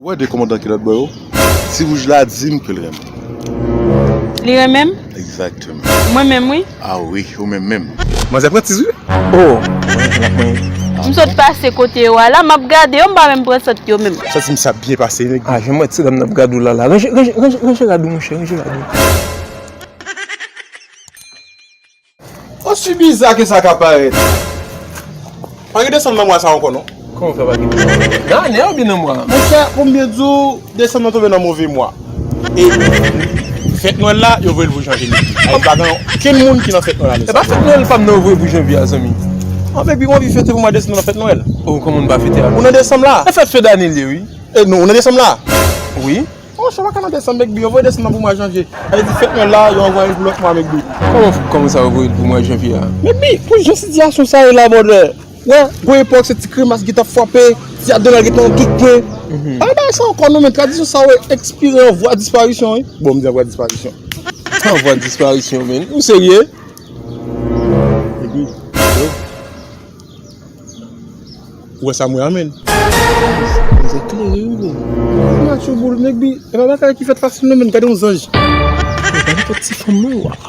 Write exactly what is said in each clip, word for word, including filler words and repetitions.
Ou wè de kòmandan kilòt bò yo? Ti wouj la di m ke l renmen. Li renmen m? Egzakteman. Mwen menm, wi. A wi, ou menm menm. Manzè pran tiz, wi. Oh, mwen, mwen. M sot pase kote yo a la, m ap gade yo, m pa menm pran sant yo menm. Santi m sa byen pase, nèg. Ah, jan m wè ti dam nan ap gade w la, la. Ranje, ranje, ranje, ranje rad ou, monchè, ranje rad ou. Osi biza ke sa ka parèt, pa gen desann nan mwa sa ankò non. Kòman fè pa gen desann nan mwa? Nan ane a oubyen nan mwa a? Monchè, pou m byen di w, desann nan tonbe nan move mwa. E fèt Nwèl la, yo voye l pou janvye. Ay, pa gen okenn moun ki nan fèt Nwèl ane sa. E pa fèt Nwèl pa m nan yo voye pou janvye a, zanmi. An, baby, ou anvi fete pou mwa desanm nan fèt Nwèl? Oh, kòman n pa fete a? Ou nan desanm la? E fèt fen dane l ye, wi. E non, ou nan desanm la? Wi. Oh, sa pa ka nan desanm, Megbi, yo voye desanm nan pou mwa janvye. Sa vle di fèt Nwèl la, yo anvoye l pou lòt mwa, Megbi. Kòman, kòman sa yo voye l pou mwa janvye a? Megbi, pou jan sitiyasyon sa ye la, brother. Wè, gon epòk se ti kremas ki t ap frape, ti adrenal ki te nan tout pwen. Mhm. Pa gen bagay sa ankò non, men tradisyon sa yo ekspire an vwa disparisyon, wi. Bon, m di an vwa disparisyon. An vwa disparisyon, men. Ou serye? Epi, yo. Ou wè sa m wè a, men. Mwen se klere, wi, men. Match boul, Megbi. E pa bagay ki fèt fasil non, men. Gade yon zanj. E pa nenpòt ti fanm non, waw.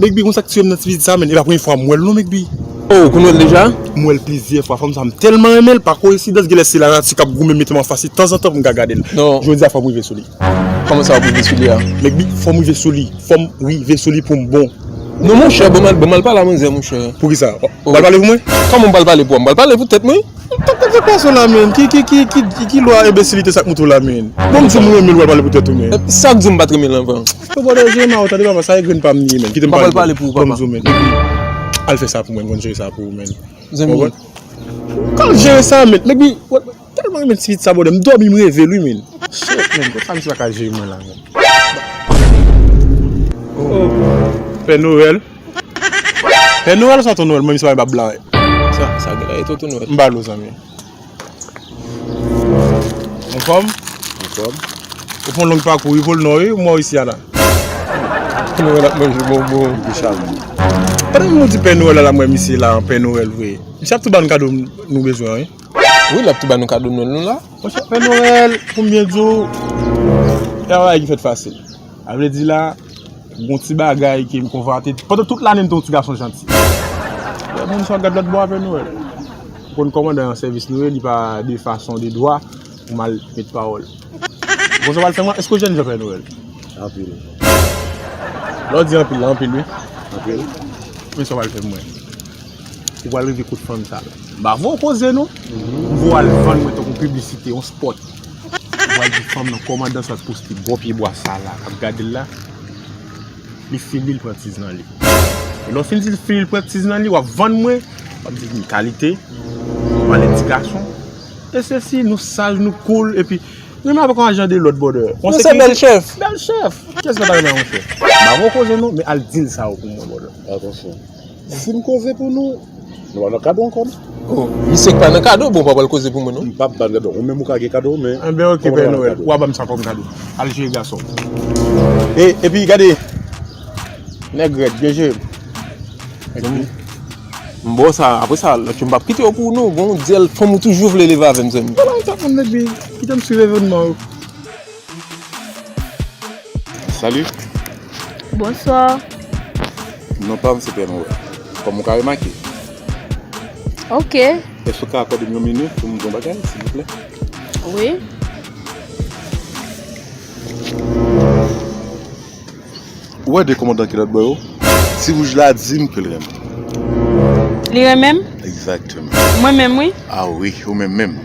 Megbi, konn sa k tiye m nan ti pitit sa, men. E pa premye fwa m wè l non, Megbi. Oh, ou konn wè l deja? M wè l plizyè fwa. Fanm sa, m tèlman renmen l, pa koyensidans, genlè se lanati k ap goumen mete m anfas li tanzantan pou m ka gade l. Non. Jodi a, fò m rive sou li. Kòman sa, w ap rive sou li a? Megbi, fò m rive sou li. Fò m rive sou li pou m bon. Non, monchè, ban m al, ban m al pale a manzè, monchè. Poukisa? Ou pral pale pou mwen? Kòman m pral pale pou ou? M pral pale pou tèt mwen. Tèt, tèt, tèt pèsonn la, men. Ki, ki, ki, ki, ki, ki lwa enbesilite sa k moute w la, men? Bon, m di w m renmen l, w al pale pou tèt ou, men. Sa k di w m pa t renmen l anvan? Yo, brother, jere ma ou, tande papa, sa e grenn pa m li ye, men. Kite m pale pou ou. Bon, m di w, men. Al fè sa pou mwen, m konn jere sa pou ou, men. Zanmi. Konprann? Kal jere sa, men. Megbi, tèlman renmen ti pitit sa, brother. M dòmi, m reve l, wi, men. Shit, men. Konsa misye pa ka jere mwen la, men. Oh. Pè Nwèl. Pè Nwèl sa, Tonton Nwèl, mwen misye pa gen bab blan, wi. Sa, sa gen la, e Tonton Nwèl. M ba l ou, zanmi. Anfòm? Anfòm. Ou fè yon long pakou, wi, Pòl Nò, wi, ou mò isi a la. Tonton Nwèl ap manje bonbon. Ki chalman. Pandan nou di Pè Nwèl la, la, m wè misye la, an Pè Nwèl vre. Misye ap tou ba n kado nou bezwen an, wi. Wi, l ap tou ba nou kado Nwèl nou la. Monchè, Pè Nwèl, pou m byen di w, e pa bagay ki fèt fasil. Sa vle di la, gon ti bagay ke m konvate, pandan tout lane m te yon ti gason janti. Lè moun sa gad lòt bò a, Pè Nwèl. Ou konn kòmandan an sèvis nou ye, li pa de fason de dwa pou mal met pawòl. Bon, sa w pral fè mwen, èske w jènjan, Pè Nwèl? Anpil. Lè w di anpil la, anpil, wi. Anpil. Men sa w pral fè mwen. Ou pral rive kot fanm sa la. M pa voye w koze non. M voye w al vann mwen tankou piblisite, yon spòt. Ou pral di fanm nan kòmandan sa t poste bò pye bwa sa la, k ap gade l la. Li fini, l pran tiz nan li. E lè w fin di l fini, l pran tiz nan li, w ap vann mwen, w ap di m kalite, m pale ti gason. E sesi, nou saj, nou cool, epi, nou menm avèk yon ajan de lòd, brother. Nou se bèl chèf. Bèl chèf. Kiyès la pa renmen yon chèf? M pa voye w koze non, men al di l sa yo pou mwen, brother. Atansyon. Si m koze pou nou, nou pa nan kado ankò non. Oh, misye k pa nan kado, bon, w pa pral koze pou mwen non. M p ap ba n kado. Ou menm ou ka gen kado, men. Enben, oke, Pè Nwèl. Ou a ban m sa kòm kado. Al jere gason. E, epi, gade. Nèg rèd, byen jere. Epi, m ba w sa, apre sa, lòt yo m p ap kite yo pou ou non. Bon, dyèl fanm ou toujou vle leve avè m, zanmi. Ou pa konn sa konn, epi, kite m swiv evènman yo. Salut. Bonswa. Non pa m se Pè Nwèl. Kòm ou ka remake. Ok. Èske w ka akòde m yon minit pou m di yon bagay, silvouplè? Wi. Ou wè de kòmandan kilòt bò yo? Ti wouj la di m ke l renmen. Li renmen m? Egzakteman. Mwen menm, wi. A wi, ou menm menm.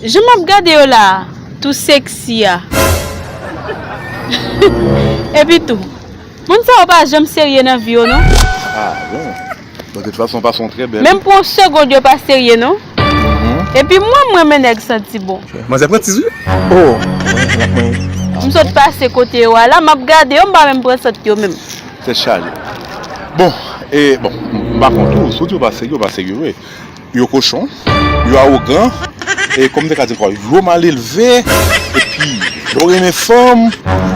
Jan m ap gade yo la, tou seksi a. Epi tou, moun sa yo pa janm serye nan vi yo, non. Ah, bon. Bon, de tout fason, w pase yon trè bèl. Menm pou yon segonn, yo pa serye, non. Mhm. Epi mwen, m renmen nèg santi bon. Manzè pran tiz, wi. Oh, mwen, mwen. M sot pase kote yo a la, m ap gade yo, m pa menm pran sant yo menm. Tèt chaje. Bon, e, bon, m pa kont ou, si w di yo pa serye, yo pa serye vre. Yo kochon, yo awogan, e kòm m te ka di ankò, yo mal elve, epi yo renmen fanm,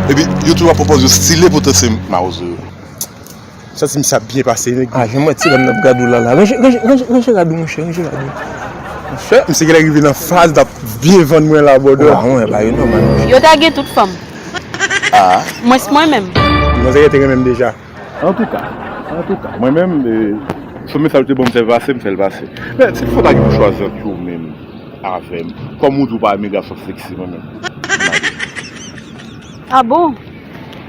epi yo toujou ap pran pòz yo stile, poutan se mawozo yo. Santi m sa byen pase, nèg. Ah, jan m wè ti dam nan ap gade w la, la. Ranje, ranje, ranje, ranje rad ou, monchè, ranje rad ou. Monchè, misye genlè rive nan faz l ap byen vann mwen la, brother. Ou pa wè, pa yo nòmal. Yo ta gen tout fanm. Ah. Mwens mwen menm. Manzè te renmen m deja. Antouka, antouka, mwen menm, eh, se mesaj ou te ban m fè pase, m fè l pase. Men, si fò ta gen pou chwazi ant yo menm avè m, kòm ou di ou pa renmen gason seksi, mwen menm. Ah bon?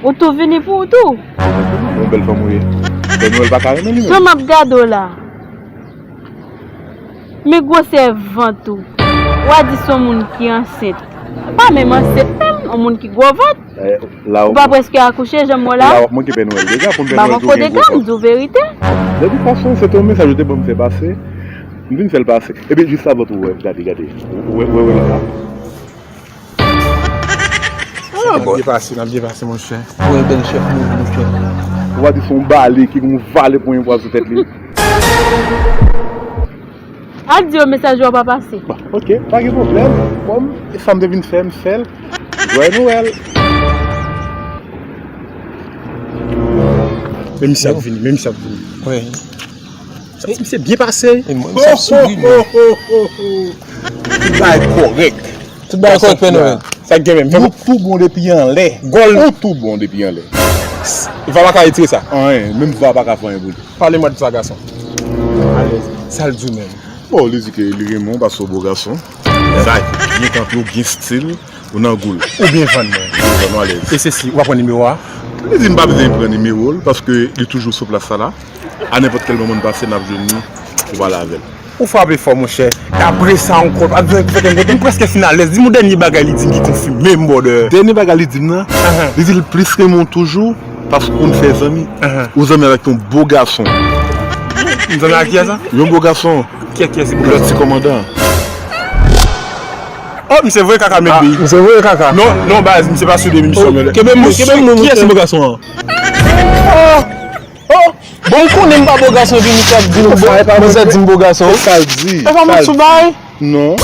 Ou tou vini pou ou tou? Yon bèl fanm ou ye. Pè Nwèl pa ka renmen li menm. Jan m ap gade w la. Men gwosè vant ou. W a di se yon moun ki ansent. Pa menm ansent menm, yon moun ki gwo vant. Eh, la, ou pa prèske akouche, jan m wè la. La, w ap manke Pè Nwèl deja, pou m Pè Nwèl tou gen gwo vant. M di w verite. De tout fason, se te yon mesaj ou te ban m fè pase. M vin fè l pase. Epi, jis avan tou, wè, gade, gade. Ou wè, wè, wè, la. Ah, n ap byen pase, n ap byen pase, monchè. Ou wè bèl chèf nou, monchè. Ou pa di se yon bale ki gon vale pran yon pwa sou tèt li. Al di yo mesaj yo pa pase. Bon, ok, pa gen pwoblèm. Kòm e sa m te vin fè, m fè l. Jwèt Nwèl. Men misye ap vini, men misye ap vini. Wi. Sa ti misye byen pase. E mwen, misye ap souri, men. Tout bagay kòrèk. Tout bagay kòrèk, Pè Nwèl. Sa k gen menm? Nou tou bon depi anlè. Gòl. Ou tou bon depi anlè. Va pa ka retire sa. Anyen, menm va pa ka fè anyen pou li. Pale mwa de sa, gason. Alèz. Sa l di w menm? Bon, li di ke li renmen w paske w bo gason. Sa byen kanpe, w gen stil, ou nan gou l. Ou byen vann mwen. Ou byen vann w alèz. E se si, ou pa pran nimewo a? Li di m pa bezwen pran nimewo l, paske li toujou sou plas sa la. A nenpòt kèl moman n pase, n ap jwenn li pou pale avè l. Ou frape fò, monchè. E apre sa ankò, pa bezwen fè kè m kontan. M prèske fin alèz. Di m yon dènye bagay li di m ki konfime m, brother. Dènye bagay li di m nan, li di l plis renmen w toujou paske ou n fè zanmi. Ou zanmi avèk yon bo gason. M zanmi ak kiyès la? Yon bo gason. Kiyès, kiyès se bo gason? Lòt ti kòmandan. Oh, misye voye kaka, men. Ah, misye voye kaka. Non, non, baz, misye pa sou de misyon, men. Kenbe moun, kenbe moun, kiyès se bo gason an? Oh! Oh! Bon, m konnen m pa bo gason, epi misye ap di m, manzè di m bo gason. Se sa l di. E pa mwen sou bay? Non.